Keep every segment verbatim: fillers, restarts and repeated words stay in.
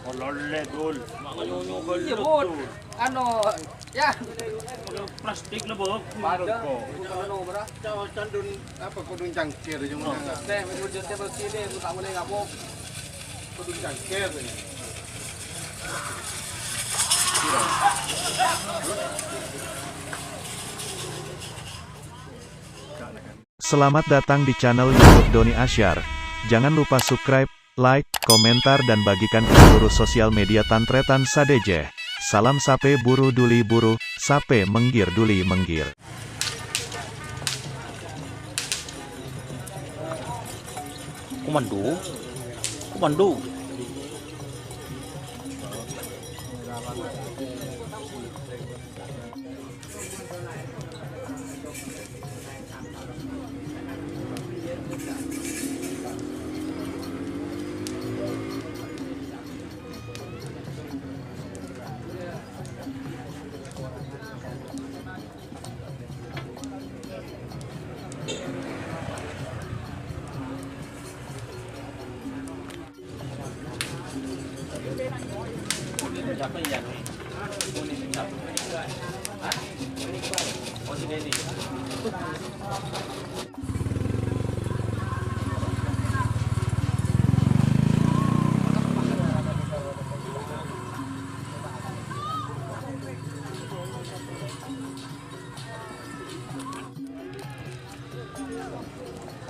Olole, Dul. Mak nyonyo kali, Iyâ, Bun. Dul. Anu, ya. Plastik lah, Bok. Pada. Bukan anu, bra. Cowok candun apa, kudu cangkir, yang mana? Teh, wujudnya bersih deh, lu tak boleh ngabuk. Kudu cangkir. Selamat datang di channel YouTube Doni Asyar. Jangan lupa subscribe, like, komentar, dan bagikan ke seluruh sosial media tan-tarètan sadhâjâ. Salam sapè buru duli buru, sapè mèngghir duli mèngghir. Komando, komando.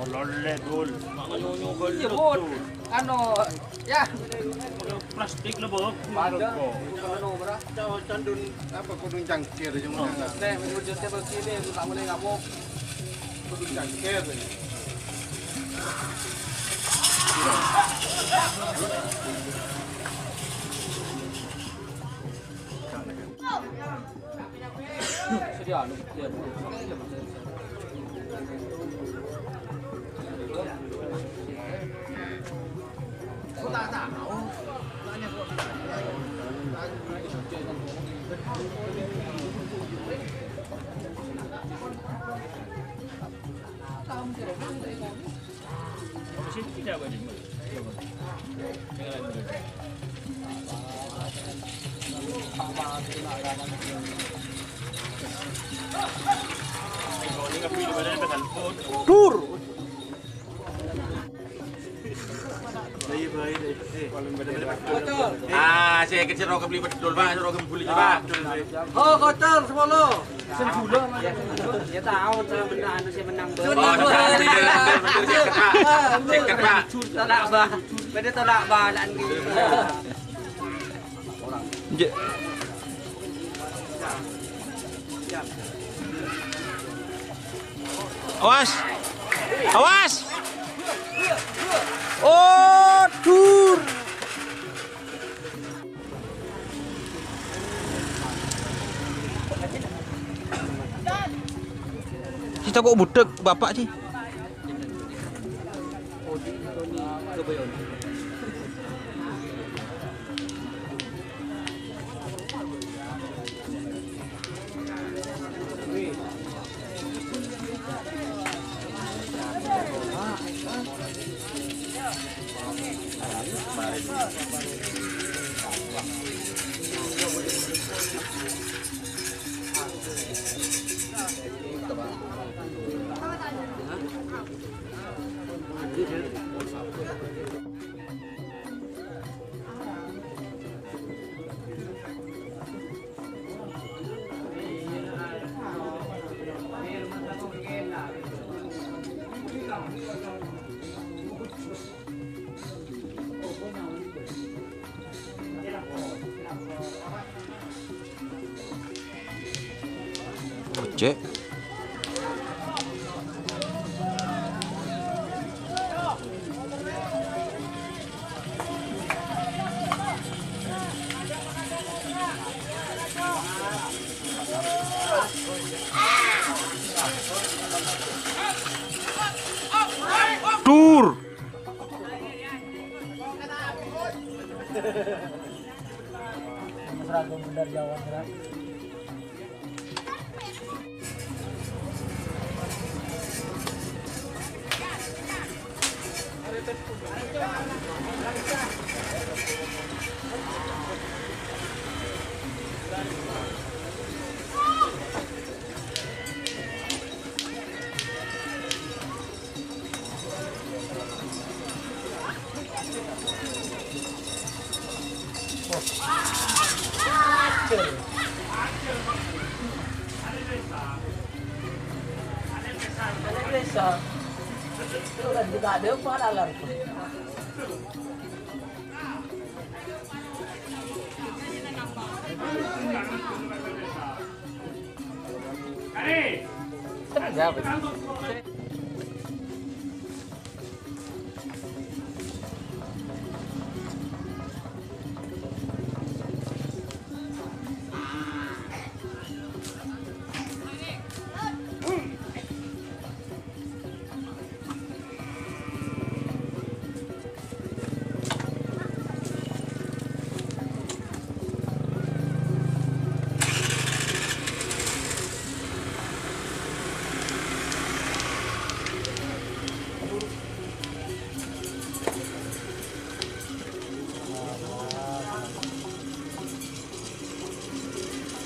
Olole, Dul. Mak nyonyo kali, Iyâ, Bun. Dul. Anu, ya. Plastik lah, Bok. Pada. Bukan anu, bra. Cowok candun apa, kudu cangkir, yang mana? Teh, wujudnya bersih deh, lu tak boleh ngabuk. Kudu cangkir. Dur. Ah, saya ke Siro kebeli bedul, Pak. Siro kebeli, Pak. Oh, kotor, sepuluh. Sing gula, Mas. Ya, tahu, saya menang, anu, saya menang. Oh, sudah, sudah, sudah, sudah, Pak. Seket, Pak. Tolak, Pak. Beda tolak, Pak. Lan gitu. Nje-, awas. Awas. Oh, dur. Sè tako' budhek, Bapak, sih. Ojek. Dur.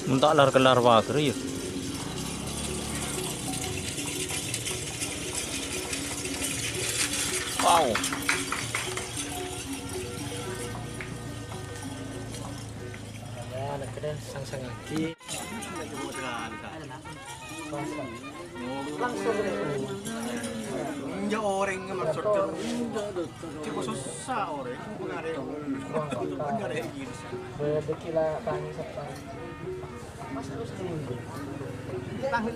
Mon ta' lar-kellar pager, ya. Wow. Nah, kena sang-sang lagi. Langsung. Enjâ' orèng maksud. Cuma susah orèng. Bukan ada. Bukan ada yang gini. Rezeki lah, tangis apa? Mas harus nunggu. Tangis.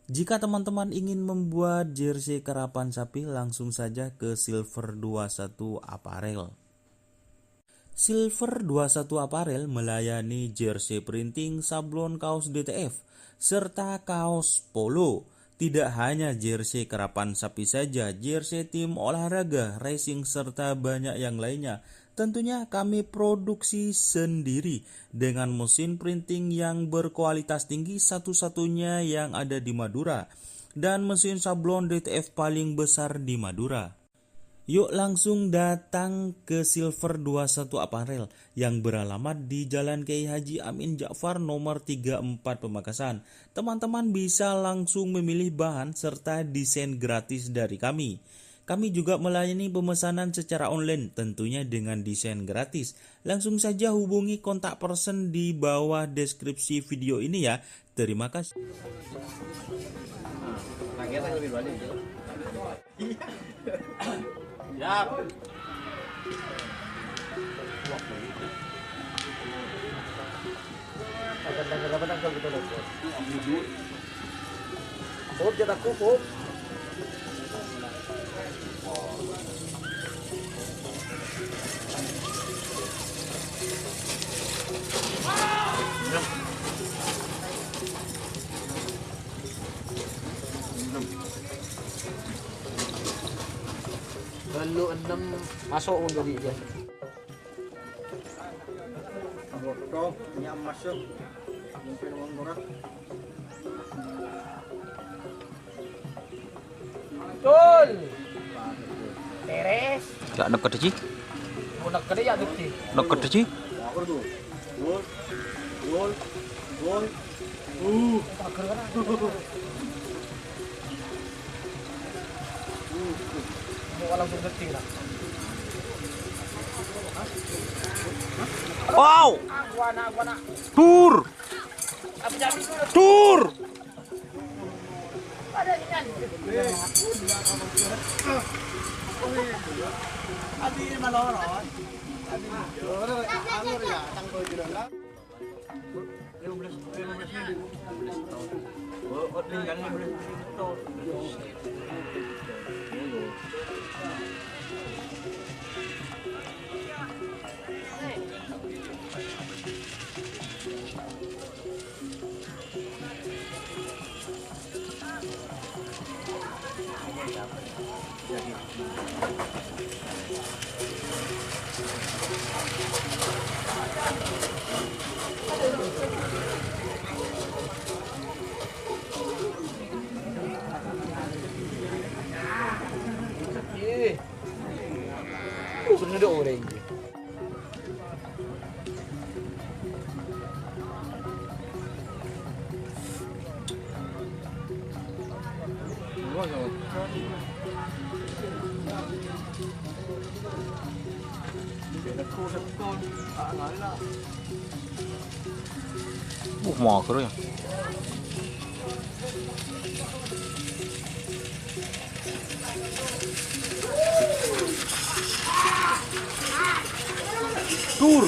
Jika teman-teman ingin membuat jersey karapan sapi, langsung saja ke Silver dua satu Apparel. Silver dua satu Apparel melayani jersey printing, sablon kaos D T F, serta kaos polo. Tidak hanya jersey karapan sapi saja, jersey tim olahraga, racing, serta banyak yang lainnya. Tentunya kami produksi sendiri dengan mesin printing yang berkualitas tinggi, satu-satunya yang ada di Madura, dan mesin sablon D T F paling besar di Madura. Yuk langsung datang ke Silver dua satu Apparel yang beralamat di Jalan Kiai Haji Amin Ja'far nomor tiga empat Pamekasan. Teman-teman bisa langsung memilih bahan serta desain gratis dari kami. Kami juga melayani pemesanan secara online, tentunya dengan desain gratis. Langsung saja hubungi kontak person di bawah deskripsi video ini ya. Terima kasih. Yap. Tanggal, tanggal berapa tanggal kita, Bos? Bob, cetak aku, Bob. Tello ennem maso' mon dhâddhi iyâ. Boto, nya' emas, yo. Mungkin wong murah. Betul. Beres. Jhâ' nèkkedhâ, Ji. Mau nèkkedhâ, ya, Ji. Nèkkedhâ, Ji. Gol, gol, gol. Uh. Mau langsung kencing, lah. Wow. Aku anak, aku anak. Dur. Dur. Ih. Bener dong, orang. Uh, mager ya. Dur,